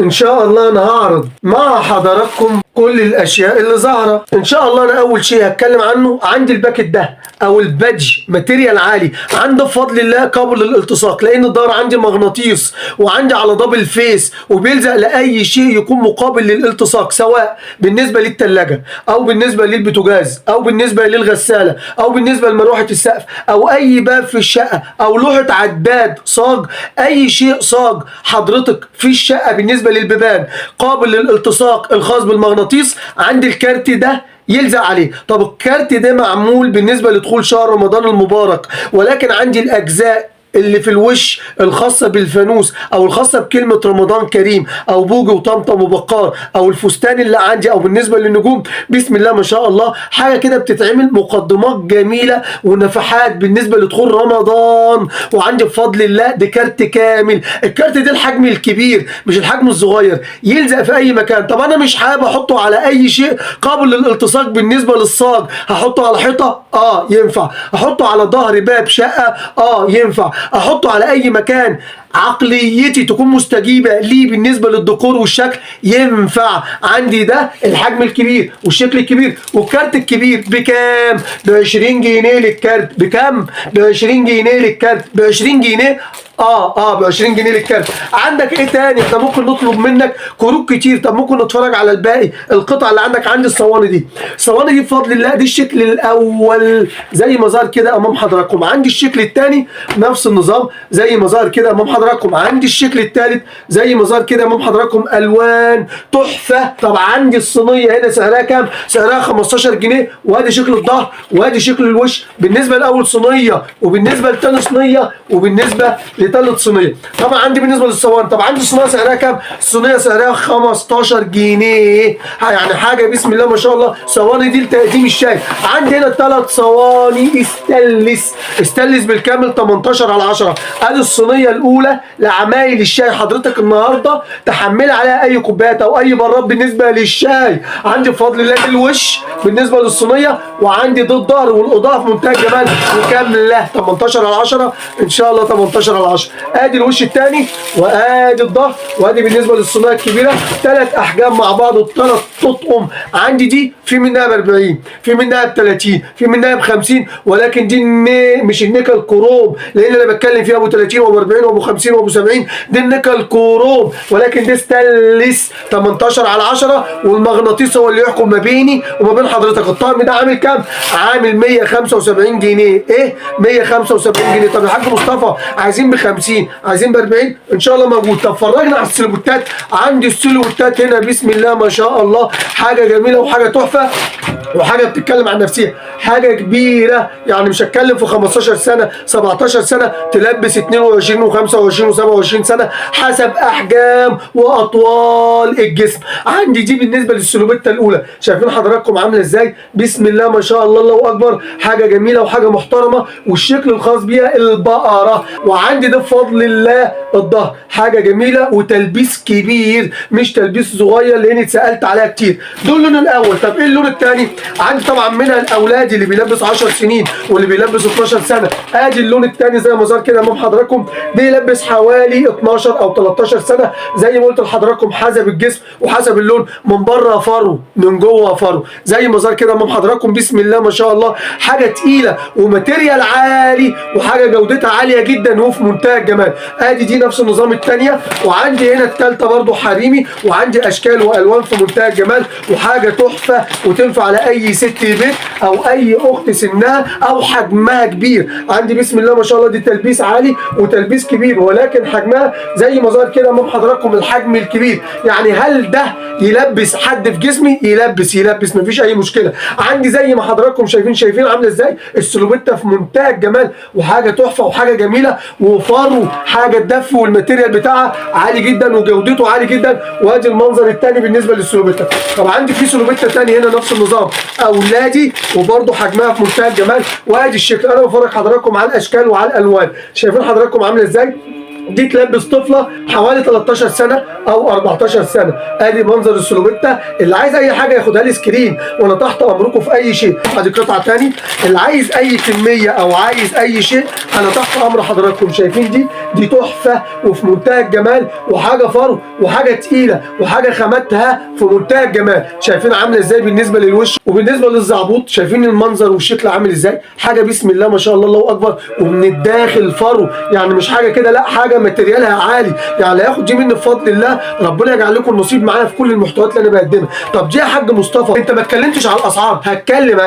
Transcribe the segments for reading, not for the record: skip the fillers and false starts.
ان شاء الله انا هعرض مع حضراتكم كل الاشياء اللي ظاهره. ان شاء الله انا اول شيء هتكلم عنه عندي ال packet ده او ال badge material عالي، عند بفضل الله قابل للالتصاق، لان الدار عندي مغناطيس وعندي على double face وبيلزق لاي شيء يكون مقابل للالتصاق، سواء بالنسبة للثلاجه او بالنسبة للبوتاجاز او بالنسبة للغساله او بالنسبة لمروحه السقف او اي باب في الشقة او لوحة عداد صاج، اي شيء صاج حضرتك في الشقة بالنسبة للبيبان قابل للالتصاق الخاص بالمغناطيس. عندي الكارت ده يلزق عليه. طب الكارت ده معمول بالنسبة لدخول شهر رمضان المبارك، ولكن عندي الاجزاء اللي في الوش الخاصة بالفانوس او الخاصة بكلمة رمضان كريم او بوجي وطمطم وبقار او الفستان اللي عندي او بالنسبة للنجوم، بسم الله ما شاء الله حاجة كده بتتعمل مقدمات جميلة ونفحات بالنسبة لدخول رمضان. وعندي بفضل الله ده كارت كامل، الكارت ده الحجم الكبير مش الحجم الصغير، يلزق في اي مكان. طب انا مش حابب احطه على اي شيء قابل للالتصاق بالنسبة للصاج، هحطه على حيطة ينفع، احطه على ظهر باب شقة ينفع، احطه على اي مكان عقليتي تكون مستجيبة ليه بالنسبة للديكور والشكل ينفع. عندي ده الحجم الكبير والشكل الكبير والكارت الكبير بكام؟ ب 20 جنيه للكارت. بكام؟ ب 20 جنيه للكارت. ب 20 جنيه ب 20 جنيه للكارت. عندك ايه تاني؟ احنا ممكن نطلب منك كروت كتير. طب ممكن نتفرج على الباقي القطع اللي عندك. عندي الصواني دي، الصواني دي بفضل الله دي الشكل الاول زي ما ظهر كده امام حضراتكم. عندي الشكل الثاني نفس النظام زي ما ظهر كده امام حضراتكم. عندي الشكل الثالث زي ما ظهر كده امام حضراتكم، الوان تحفة. طب عندي الصينية هنا سعرها كام؟ سعرها 15 جنيه. وادي شكل الظهر وادي شكل الوش بالنسبة لاول صينية وبالنسبة لثاني صينية وبالنسبة لثالث صينية. طبعا عندي بالنسبة للصواني، طب عندي الصينية سعرها كام؟ الصينية سعرها 15 جنيه، يعني حاجة بسم الله ما شاء الله. صواني دي لتقديم الشاي. عندي هنا 3 صواني استانلس، استانلس بالكامل 18 على 10. ادي الصينية الاولى لعمايل الشاي، حضرتك النهارده تحمل عليها اي كوبايات او اي براد بالنسبة للشاي. عندي بفضل الله الوش بالنسبة للصينيه، وعندي ده الظهر والاضاءة في منتهى الجمال وكامله 18 على 10 ان شاء الله، 18 على 10. ادي الوش الثاني وادي الظهر وادي بالنسبة للصينيه الكبيرة، 3 احجام مع بعض وثلاث تطقم. عندي دي في منها ب 40، في منها ب 30، في منها ب 50، ولكن دي مش النيكل كروم، لان انا بتكلم فيها ابو 30 وابو 40 وابو 50 وابو 70، دي النيكل كروم، ولكن دي ستانلس 18 على 10، والمغناطيس هو اللي يحكم ما بيني وما بين حضرتك. الطقم ده عامل كام؟ عامل 175 جنيه. ايه 175 جنيه؟ طب يا حاج مصطفى عايزين ب 50، عايزين ب 40، ان شاء الله موجود. طب فرجنا على السيلوبوتات. عندي السيلوبوتات هنا بسم الله ما شاء الله، حاجة جميلة وحاجه تحفة وحاجه بتتكلم عن نفسها، حاجة كبيرة، يعني مش هتكلم في 15 سنة 17 سنة، تلبس 22 و25 و27 سنة حسب احجام واطوال الجسم. عندي دي بالنسبة للسلوبيتا الاولى، شايفين حضراتكم عامله ازاي؟ بسم الله ما شاء الله، الله اكبر، حاجة جميلة وحاجه محترمه، والشكل الخاص بيها البقرة. وعندي ده بفضل الله الظهر، حاجة جميلة وتلبيس كبير مش تلبيس صغير، لان اتسالت عليها كتير. دول اللون الاول. طب ايه اللون الثاني؟ عندي طبعا منها الاولاد اللي بيلبس 10 سنين واللي بيلبس 12 سنة. ادي اللون الثاني زي ما ظهر كده امام حضراتكم، بيلبس حوالي 12 او 13 سنة زي ما قلت لحضراتكم، حسب الجسم وحسب اللون، من بره فرو من جوه فرو زي ما ظهر كده امام حضراتكم. بسم الله ما شاء الله، حاجة تقيلة و material عالي وحاجه جودتها عالية جدا وفي منتهى الجمال. ادي دي نفس النظام الثانية. وعندي هنا الثالثة برضو حريمي، وعندي اشكال والوان في منتهى الجمال وحاجه تحفة وتنفع على اي ست بيت او اي اخت سنها او حجمها كبير. عندي بسم الله ما شاء الله دي تلبيس عالي وتلبيس كبير، ولكن حجمها زي ما ظهر كده امام حضراتكم الحجم الكبير. يعني هل ده يلبس حد في جسمي؟ يلبس يلبس، مفيش اي مشكلة. عندي زي ما حضراتكم شايفين عامله ازاي السلوبيتا في منتهى الجمال وحاجه تحفة وحاجه جميلة وفرو، حاجة تدف، وال material بتاعها عالي جدا وجودته عالي جدا. وادي المنظر الثاني بالنسبة للسلوبيتا. طب عندي في سلوبيتا ثاني هنا نفس النظام اولادي، وبرده حجمها في منتهى الجمال. وادي الشكل. انا بفرج حضراتكم على الاشكال وعلى الالوان، شايفين حضراتكم عامله ازاي؟ دي تلبس طفله حوالي 13 سنة او 14 سنة. ادي منظر السلوبيتا. اللي عايز اي حاجة ياخدها لي screen وانا تحت امركم في اي شيء. ادي قطعه تاني. اللي عايز اي كمية او عايز اي شيء انا تحت امر حضراتكم. شايفين دي تحفة وفي منتهى الجمال، وحاجه فرو وحاجه تقيلة وحاجه خامتها في منتهى الجمال. شايفين عامله ازاي بالنسبة للوش وبالنسبة للزعبوط؟ شايفين المنظر والشكل عامل ازاي؟ حاجة بسم الله ما شاء الله الله اكبر. ومن الداخل فرو، يعني مش حاجة كده، لا حاجة material ها عالي. يعني لا ياخد دي مني بفضل الله، ربنا يجعل لكم النصيب معايا في كل المحتويات اللي انا بقدمها. طب دي يا حاج مصطفى انت ما اتكلمتش على الاسعار. هتكلم،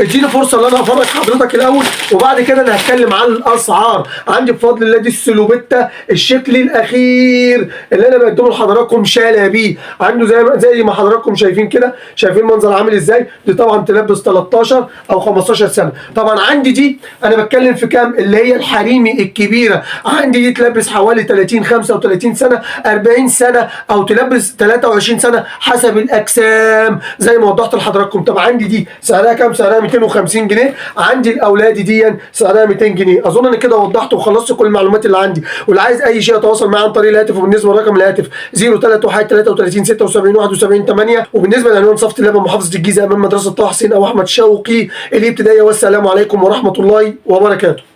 اديني فرصة ان انا افرج حضرتك الاول وبعد كده انا هتكلم عن الاسعار. عندي بفضل الله دي السلوبيتا الشكل الاخير اللي انا بقدمه لحضراتكم شلبي. عنده زي ما حضراتكم شايفين كده، شايفين المنظر عامل ازاي؟ دي طبعا تلبس 13 او 15 سنة. طبعا عندي دي انا بتكلم في كام؟ اللي هي الحريمي الكبيرة. عندي دي تلبس حوالي 30 35 سنة 40 سنة او تلبس 23 سنة حسب الاجسام زي ما وضحت لحضراتكم. طب عندي دي سعرها كام؟ سعرها 250 جنيه. عندي الاولاد دي سعرها 200 جنيه. اظن ان كده وضحت وخلصت كل المعلومات اللي عندي. واللي عايز اي شيء يتواصل معايا عن طريق الهاتف. وبالنسبة لرقم الهاتف 031 33 76 71 8. وبالنسبة لعنوان صفت اللبن محافظة الجيزة امام مدرسه طه حسين او احمد شوقي الابتدائية. والسلام عليكم ورحمة الله وبركاته.